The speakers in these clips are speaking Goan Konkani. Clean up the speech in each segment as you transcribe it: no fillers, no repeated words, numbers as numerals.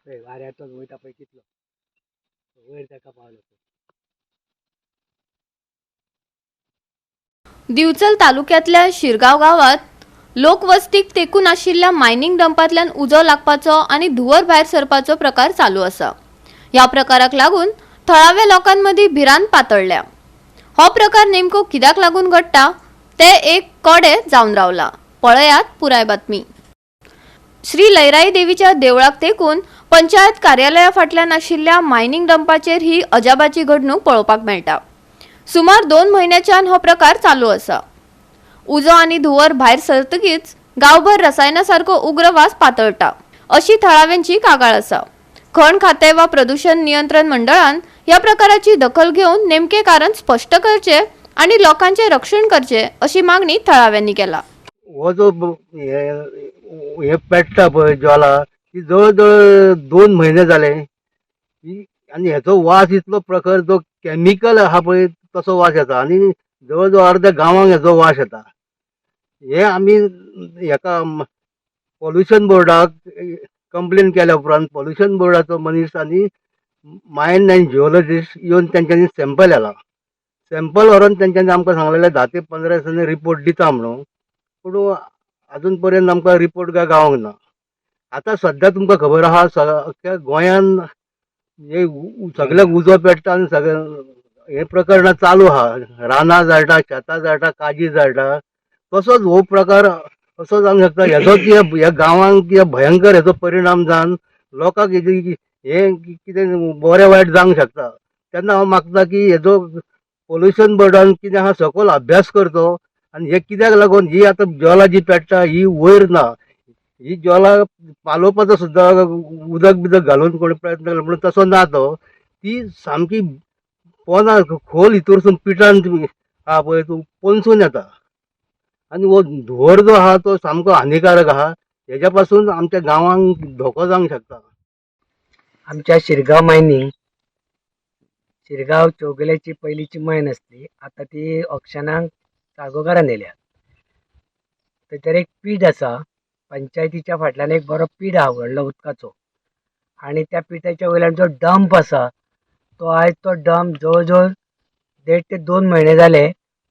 पळय वाऱ्यार तो वयता पळय कितलो वयर ताका पावलो. दिवचल तालुक्यांतल्या शिरगांव गांवांत लोकवस्तीक तेकून आशिल्ल्या मायनिंग डंपांतल्यान उजो लागपाचो आनी धुंवर भायर सरपाचो प्रकार चालू आसा. ह्या प्रकाराक लागून थळाव्या लोकांमदीं भिरांत पातळ्ळ्या. हो प्रकार नेमको कित्याक लागून घडटा ते एक कोडे जावन रावला. पळयात पुराय बातमी. श्री लयराई देवीच्या देवळाक तेकून पंचायत कार्यालया फाटल्यान आशिल्ल्या मायनिंग डंपाचेर ही अजाबाची घडणूक पळोवपाक मेळटा. सुमार 2 म्हयन्याच्यान हो प्रकार चालू आसा. उजो आनी धुंवर भायर सरतकीच गांवभर रसायना सारको उग्र वास पातळटा अशी थळाव्यांची कागाळ आसा. खण खातें वा प्रदूषण नियंत्रण मंडळान ह्या प्रकाराची दखल घेवन नेमके कारण स्पश्ट करचे आनी लोकांचे रक्षण करचे अशी मागणी थळाव्यांनी केला. हो जो हे पेट्टा पळय ज्वाला ती जवळ जवळ 2 म्हयने जाले आनी हेचो वास इतलो प्रखर, जो केमिकल आहा पळय तसो वास येता आनी जवळ जवळ अर्द्या गांवांक हेचो वास येता. हे आमी हेका पोल्युशन बोर्डाक कंप्लेन केल्या उपरांत पोल्युशन बोर्डाचो मनीस आनी मायन आनी जियोलॉजिस्ट येवन तेंच्यांनी सॅम्पल व्हेला. सॅम्पल व्हरोन तेंच्यांनी आमकां सांगलेलें 10 ते 15 दिसांनी रिपोर्ट दिता म्हणून, पूण अजून पर्यंत आमकां रिपोर्ट काय गावोंक ना. आतां सद्या तुमकां खबर आहा सगळ्या गोंयान हे सगळ्याक उजो पेट्टा आनी सगळें हे प्रकरणां चालू आहा. रानां जळटा, शेतां जळटा, काजी जळटा. तसोच हो प्रकार असो जावंक शकता. हेजो ह्या गांवांक भयंकर हेजो परिणाम जावन लोकांक हे कितें बरें वायट जावंक शकता. तेन्ना हांव मागता की हेजो पोल्युशन बोर्डान कितें आहा सकयल अभ्यास करचो आनी हे कित्याक लागून ही आतां ज्वाला जी पेट्टा ही वयर ना, ही ज्वाला पालोवपाचो सुद्दां उदक बिदक घालून कोणी प्रयत्न केलो पूण तसो ना, तो ती सामकी पोना खोल हितूरसून पिठान आहा पळय तूं पोनसून येता आनी हो धुंवर जो आहा तो सामको हानिकारक आहा. हेज्या पासून आमच्या गांवांक धोको जावंक शकता. आमच्या शिरगांव मायनींग, शिरगांव चौगुल्याची पयलींची मायन आसली, आतां ती ऑक्शनाक साळगांवकारान येयल्या. थंयसर एक पीठ आसा, पंचायतीच्या फाटल्यान एक बरो पीठ आहा व्हडलो उदकाचो, आनी त्या पिठाच्या वयल्यान जो डंप आसा तो आयज तो डंप जवळ जवळ 1.5 ते 2 म्हयने जाले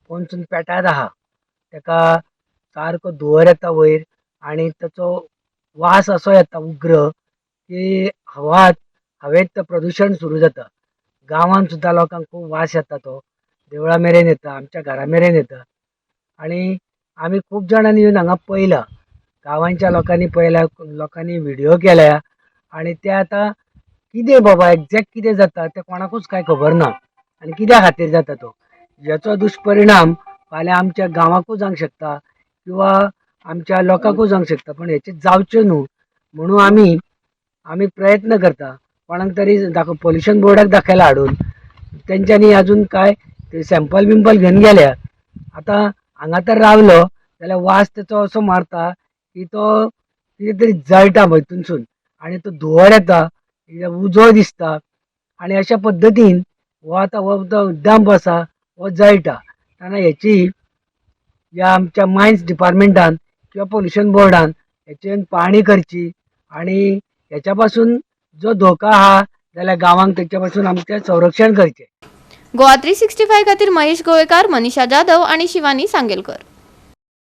पोनसून पेटार आहा. तेका सारको धुंवर येता वयर आनी ताचो वास असो येता उग्र की हवेंत प्रदुशण सुरू जाता. गांवांत सुद्दां लोकांक खूब वास येता, तो देवळा मेरेन येता, आमच्या घरा मेरेन येता. आनी आमी खूब जाणांनी येवन हांगा पळयलां, गांवांच्या लोकांनी पळयला, लोकांनी व्हिडियो केल्या आनी ते आतां कितें बाबा एग्जॅक्ट कितें जाता तें कोणाकूच कांय खबर ना आनी कित्या खातीर जाता तो. हेचो दुश्परिणाम फाल्यां आमच्या गांवाकूय जावंक शकता किंवा आमच्या लोकांकूय जावंक शकता, पूण हेचें जावचें न्हू म्हणून आमी प्रयत्न करता. कोणाक तरी दाखोव, पोल्युशन बोर्डाक दाखयला हाडून, तेंच्यांनी अजून काय ते सॅम्पल बिम्पल घेवन गेल्या. आतां हांगा तर रावलो जाल्यार वास तेचो असो मारता की तो कितें तरी जळटा भंयतूनसून आनी तो धुंवर येता, उजो दिसता आनी अशा पद्दतीन हो आतां हो जो डंप आसा हो जळटा. तेन्ना हेची ह्या आमच्या मायन्स डिपार्टमेंटान किंवा पोल्युशन बोर्डान हेचेर पाळणी करची आनी हेच्या पासून जो धोका आहा जाल्यार गांवांक तेच्या पासून आमचें संरक्षण करचें. गोवा 365 खातीर महेश गोवेकार, मनीषा जाधव आणि शिवानी सांगेलकर.